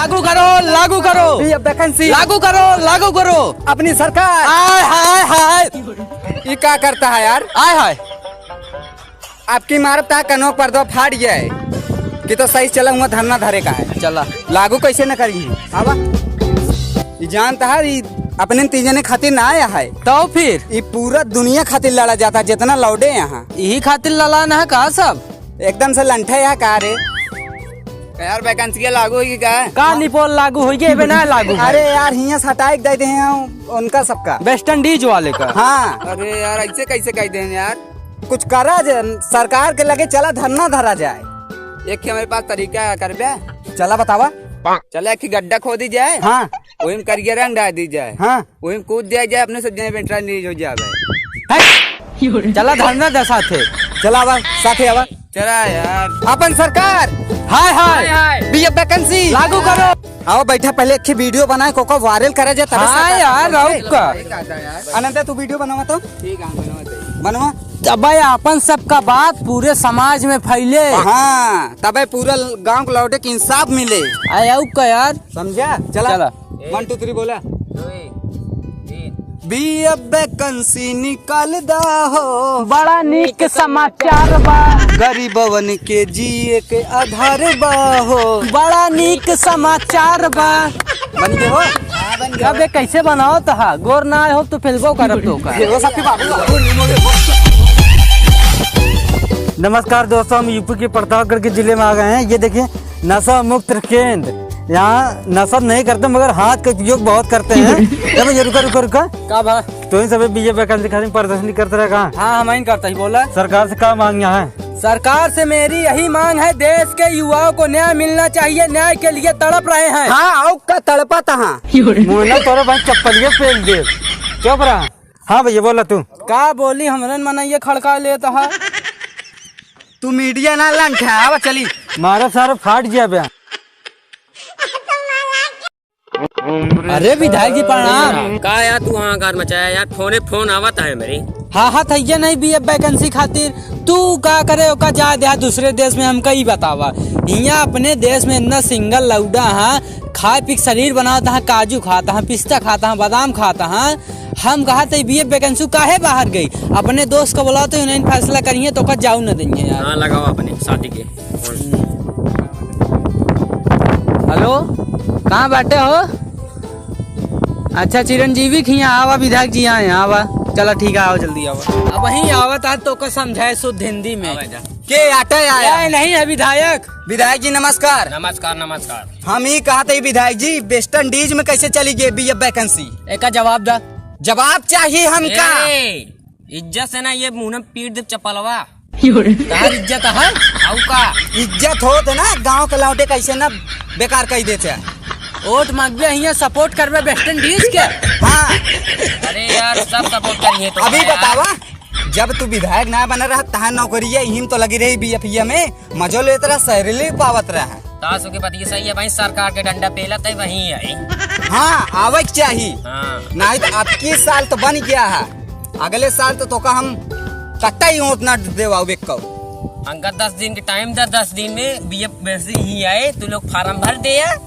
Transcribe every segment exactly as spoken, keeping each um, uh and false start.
लागू करो, लागू करो। B F vacancy। लागू करो, लागू करो। अपनी सरकार। हाय, हाय, हाय। ये क्या करता है यार? हाय, हाय। आपकी मारता कनो पर्दो फाट गया है कि तो सही चला हुआ धरना धरे का है। चला। लागू कैसे न करी? आवा। ये जानता है, ये अपने तीजने खातिर ना आया है। तो फिर? ये पूरा दुनिया खातिर लड़ा जाता है, जितना लौडे यहाँ। यही खातिर लड़ा ना है का सब? एकदम से लंठे यहाँ का रे? यार, vacancy के लागू होगी का? का निपोल लागू होगी, एबे ना लागू होगी। अरे यार, हियाँ से हटाए के दे दे हैं उनका सबका। West Indies वाले का। हाँ। अरे यार, ऐसे कैसे कह दे हैं यार? कुछ करा जे, सरकार के लगे चला धरना धरा जाए। एक ही हमारे पास तरीका है, करबे? चला बतावा। चला एक ही गड्ढा खोदी जाए। हाँ। वही में करिया रंग डाल दी जाए। हाँ। वही में कूद दिया जाए, अपने सब जने पेंटरा रिलीज हो जाए भाई। हट। चला धरना दे साथे। चला आवा, साथे आवा। चला यार। अपन सरकार। हाय, हाय। हाय, हाय। B F vacancy। लागू करो। आओ बैठा, पहले एक वीडियो बनाए, कोको वायरल करा जाए, तबे हाँ सरकार यार, समझे। राउत का। अनंत, तू वीडियो बनावा तो। ठीक है, बनावा तो। बनवा। तबे अपन सबका बात पूरे समाज में फैले। हाँ, तबे पूरा गांव को लौटे के इंसाफ मिले। आय, आउ का यार? समझा? चला। चला। One, two, three बोला। दुई, तीन। B F vacancy निकाल दा हो। बड़ा नीक समाचार बा। गरीबवन के जिए के आधार बा हो। बड़ा नीक समाचार बा। बन गए हो? हाँ, बन गए। अबे कैसे बनाओ तो हा? गोर ना आए हो तो फेलबो करब तो का? ये वो सबके बाबू। नमस्कार दोस्तों, हम यूपी के प्रतापगढ़ के जिले में आ गए हैं। ये देखिए, नशा मुक्त केंद्र। यहाँ नशा नहीं करते, मगर हाथ का उपयोग बहुत करते हैं। ए भैया, रुका, रुका, रुका। का बा? तो ही सबे B F vacancy खातिर प्रदर्शनी करते रहे का? हाँ, हम ही करते ही, बोला। सरकार से का मांग यहाँ है? सरकार से मेरी यही मांग है, देश के युवाओं को न्याय मिलना चाहिए, न्याय के लिए तड़प रहे हैं। हाँ, आओ का तड़पा तहाँ। मुन्ना तोरे भाई चप्पलिए पेल दे। चुप रहा। हाँ भैया, बोला तू। का बोली, हमरन मनइया खड़का लेत हा। तू मीडिया ना लंठ है, आवा चली। मारा सारा फाट गया बे। अरे विधायक जी प्रणाम। का यार तू हाहाकार मचाया यार, फोने फोन आवत है मेरी। हाँ हाँ, थैया नहीं B F vacancy खातिर। तू का करे ओका जा दे दूसरे देश में, हमका ई बतावा। हियाँ अपने देश में इतना सिंगल लौडा हाँ, खाए पी के शरीर बनावत हाँ, काजू खात हाँ, पिस्ता खात हाँ, बादाम खात हाँ। हम कहा थे B F vacancy काहे बाहर गई? अपने दोस्त को बुलाओ तो उन्हें फैसला करिए तो का जाऊ न देंगे यार। हाँ, लगाओ अपने साथी के। हेलो, कहाँ बाटे हो? अच्छा, चिरंजीवी के हियाँ आवा, विधायक जी आए हैं, आवा। चला ठीक है, आओ जल्दी आवा। अब वहीं आवत आज तो का समझाए शुद्ध हिंदी में। आवा जा। के आटे आया? ये नहीं है विधायक। विधायक जी नमस्कार। नमस्कार, नमस्कार। हम ही कहा थे विधायक जी, West Indies में कैसे चली गई B F vacancy? एका जवाब दा। जवाब चाहिए हमका। ए, इज्जत से ना ये मुंह में पीट दे चपलवा। तहार इज्जत है? आऊ का? इज्जत होत ना, गांव के लौंडे कैसे ना बेकार कई देते हैं। वोट मांगबे हियां, support करबे West Indies के। हाँ। अरे यार, सब support करिए तो अभी यार। बतावा, जब तू विधायक ना बना रहा, तहां नौकरिया इहिम तो लगी रही B F में, मजो लेत रहा, salary पावत रहा। तासो के बात ये सही है भाई, सरकार के डंडा पेलत है वही है। हाँ, आवे के चाही। हाँ। नहीं तो अब की साल तो बन गया है, अगले साल तो तोका हम कतई वोट ना देवाओ बेक्को। हमका दस दिन के time दा, दस दिन में B F vacancy ही आए, तू लोग form भर दे यार,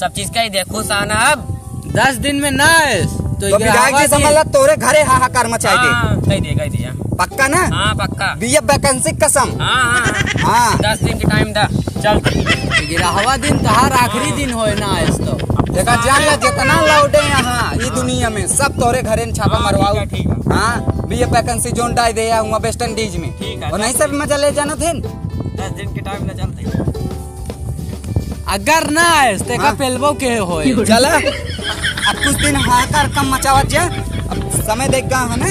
सब चीज का ही देखो साना अब। दस दिन में ना आए तो तो विधायक जी समझ ला, तोरे घरे हाहाकार मचाई दे। हाँ, कह दे, कह दे, हाँ। पक्का ना? हाँ, पक्का। B F vacancy कसम। हाँ, हाँ, हाँ। हाँ। दस दिन के time दा, चल। गिरहवा दिन तहार आखिरी दिन होए ना आए तो। देखा, जान ला, जितना लौंडे यहाँ ई दुनिया में, सब तोरे घरे में छापा हाँ, मरवाओ। ठीक है, ठीक है। हाँ, B F vacancy जोन डाल दे या हुआ West Indies में। ठीक है, और नहीं, सब मजा ले जाना थे। दस दिन के time ना चलते। अगर ना आए तो का हाँ। पेलबो के होए। चला, अब कुछ दिन हाहाकार कम मचावत जा, अब समय देख गा है ना।